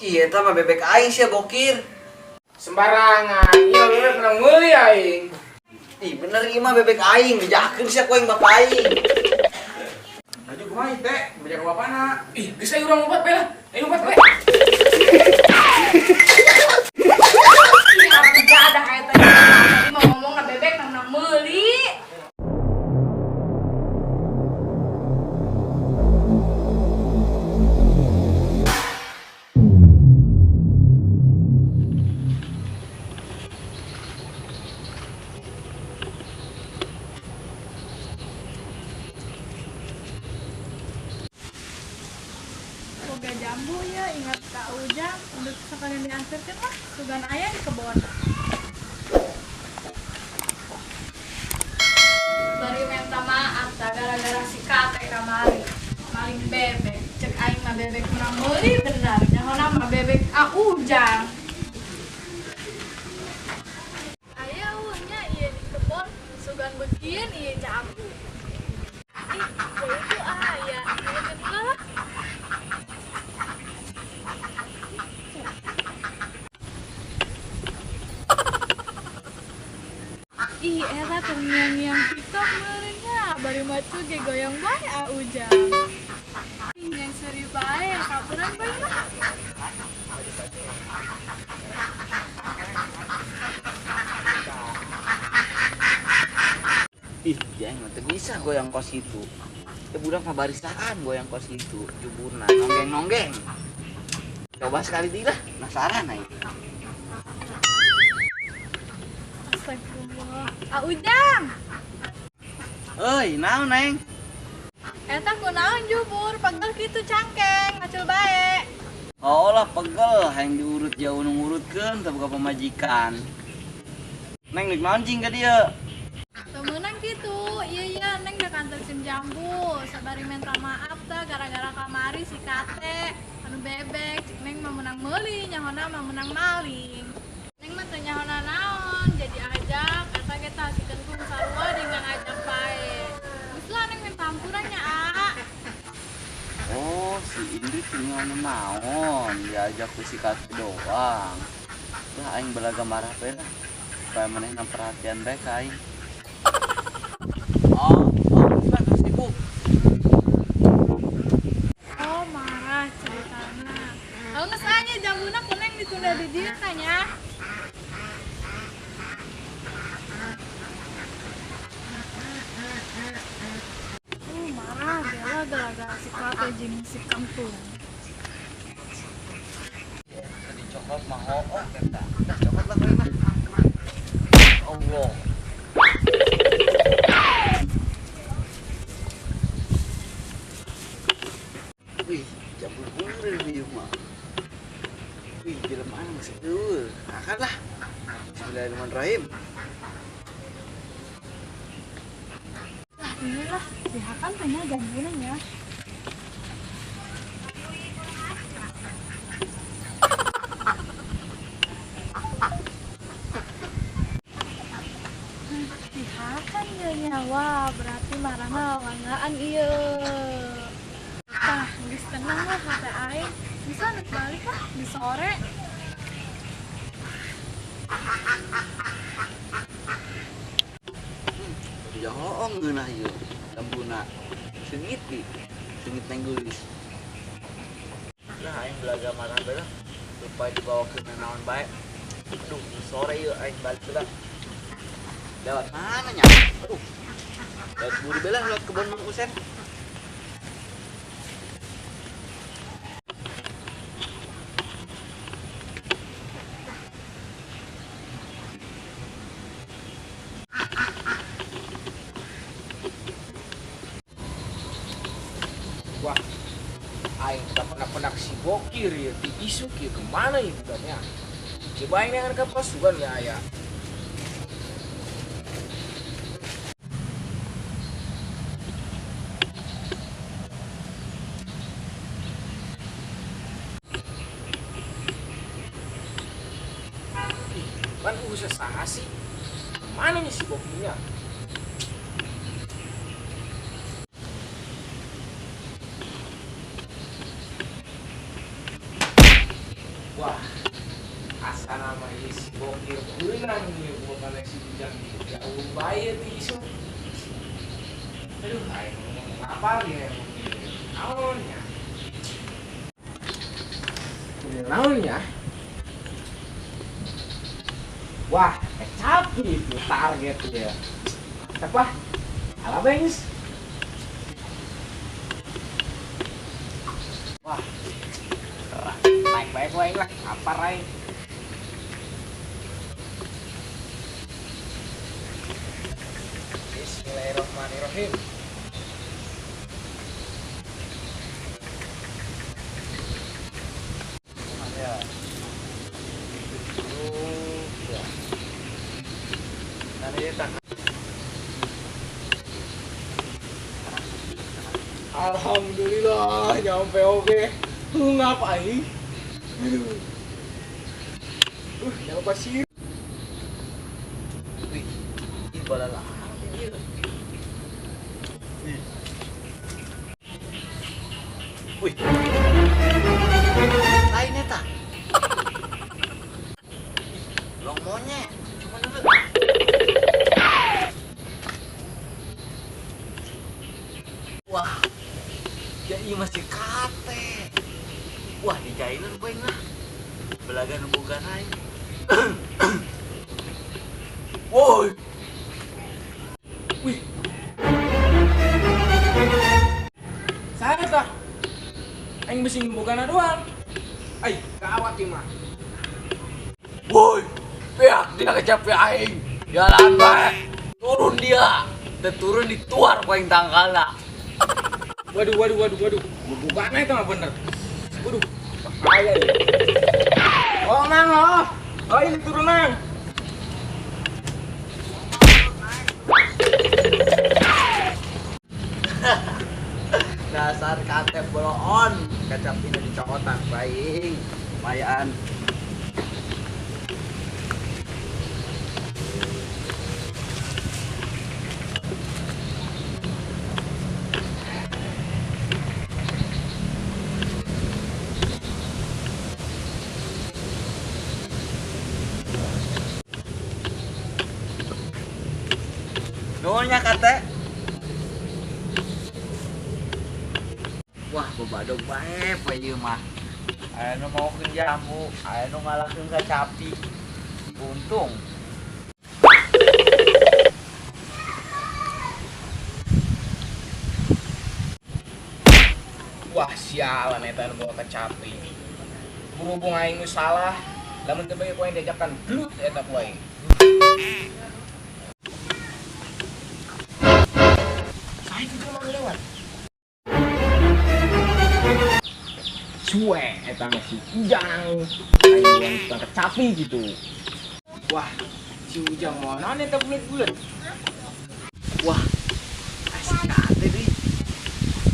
Ih, eta mah bebek aing sia bokir. Sembarangan. Iya bebek menang meuli aing. Ih, bener ieu mah bebek aing, dijakeun sia ku aing bapak aing. Maju kumaha teh? Beja ka bapana. Ih, geus ayo urang lompat bae lah. Ayo lompat bae. Ih, aku jadah eta. Tadi mau ngomong na bebek nang meuli. Boga jambu ya, ingat Kak Ujang, untuk sekalian diantarkan lah, sugan ayah di kebon. Bari minta maaf tak gara-gara si Kate kamari maling bebek, cek aing mah bebek menang meuli bener, nyahona mah bebek A Ujang. Aya nya ieu di kebon, sugan begien ieu jambu. Ih, itu aya, nulungan lah. Ih, era terngiang-ngiang TikTok meureunnya, bari macu ge goyang bae A Ujang. Ih, yang seri bae, kapuran bae lah. Ih, aing mah teu bisa goyang kos kitu. Teu budak mah barisaan goyang kos kitu, juburna nonggeng-nonggeng. Coba sekali deui lah, penasaran aing. Astagfirullah. A Ujang. Euy, naon neng? Eta kunaon jubur, pegel kitu cangkeng, ngacul bae. Oh lah pegel, hayang diurut jauh nu ngurutkeun teu boga pamajikan. Neng deuk naon cing ka dieu? Teu meunang kitu. Iya iya, neng dek anterkeun jambu. Sabari minta maaf tah gara-gara kamari si Kate anu bebek, cik neng mah meunang meuli, nyahona mah meunang maling. Neng mah teu nyahona naon, jadi ajak eta ge tah si Kentung sarua dengan ngajak bae. Geus lah neng minta ampuran nya, A. Oh, si Indri teu nyaho naon, diajak ku si Kate doang. Lah aing belaga marah bae lah. Supaya manehna perhatian bae ka aing. Oh, oh, geus lah geus sibuk. Oh, marah ceritana. Oh, geus anya jambuna ku neng ditunda di dieu tanya. Marah gela gara-gara si Kate jeung si Kentung. Tadi cokot mah hooh eta. Dah cokot lah kali mah. Allah. Wih, jambu gurih ieu mah. Wih, jelema geus eueuh. Makan lah. Bismillahirrahmanirrahim. Lah, inilah dihakan tanya jambuna nya. Dihakan nya, wah berarti marahna langgaan ieu. Tah, geus tenang lah hate aing. Bisa nek balik lah di sore. Jadi hoong ngeunah ieu jambuna. Seungit di, seungit neng geulis. Lah aing belaga marah bae lah. Lupa dibawa ke naon bae. Aduh, sore ieu aing balik lah. Lewat mana nya? Aduh. Lewat buru bae lah, lewat kebon Mang Usen. Wah, aing tak pernah penak si bokir ya, di isuk ya kemana ya budaknya? Coba aing dengan ke pasukan ya ayah. Ih, kan usah saha sih? Kemana nih si bokirnya? Wah, asa nama ieu si Bokir beunang ieu bukan si Ujang jauh bae ti isu. Aduh, aing ngomong apa ya? Naon nya? Naon nya? Wah, kecapi itu target ya. Siapa? Ala bengis. Wah, naik baik wae lah, apa rai? Bismillahirrahmanirrahim. Ya. Ya. Alhamdulillah nyampe oke. Ngapain? Aduh. Jangan lupa sih. Wih, ini bola lah. Wih. Lainnya tak? Long monyet. Cuma dulu. Wah. Ya iya masih kate. Wah, dijailan poin lah. Belaga bukan aing. Woi. Wih. Saya tah. Aing bisi bogana doang. Ai, gawat ieu mah. Woi. Pihak dia kecapi aing. Jalan bae. Turun dia. Dan turun dituar ku aing tangkala. Waduh, waduh, waduh, waduh. Bogana itu mah bener. Waduh, bahaya ya. Oh, Nang, oh. Oh, ini turun, Nang. Dasar kate bloon, kecapina dicokotan baik. Lumayan. Nuhunnya kate. Wah, bebadog bae poe ieu mah. Aya nu maokeun jamu, aya nu ngalahkeun kacapi. Untung. Wah, sialan eta nu bawa kacapi. Berhubung aing nu salah, lamun teu bae ku aing diajakan gelut eta ku aing. Lewat. Suwe eta si Ujang. Aing tukang kecapi gitu. Wah, si Ujang mau naon eta bulet-bulet. Wah, asik kate deui.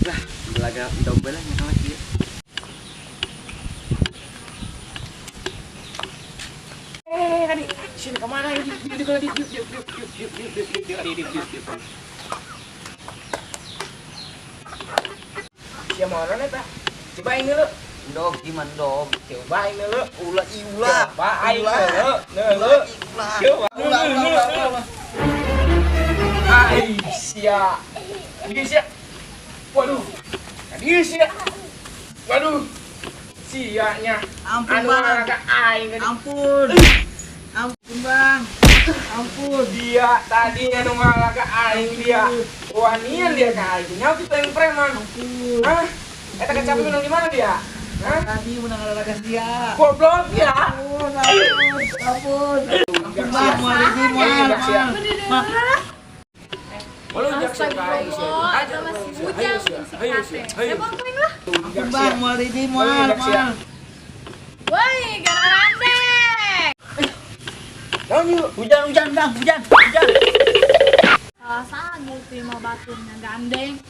Lah, belaga dombel lah nyala kieu. Tadi sini kemana ini? Siapa mau nanya tak? Coba ini lu. Dog gimana dog? Coba ini lu. Ulah iulah. Coba ini lu. Lu. Coba. Ulah ulah ulah. Aisyah. Aisyah. Waduh. Aisyah. Waduh. Sianya. Ampun bang. Ampun. Ampun bang. Ampun. Dia tadinya nu ngalah ke aing dia. Wanian dia ke aing. Nyawa kita yang preman. Ampun. Hah? Eta kecapi menang di mana dia? Hah? Tadi menang ngalah dia. Goblok ya. Ampun, ampun. Ampun. Ampun bang, moal di moal. Walau jak sia ka aing sia. Aja masih Ujang si kate. Ampun bang, moal di moal, moal. Woi, gara-gara andek. Hujan, hujan bang, hujan, hujan. Salah sanggup mau baturnya gandeng.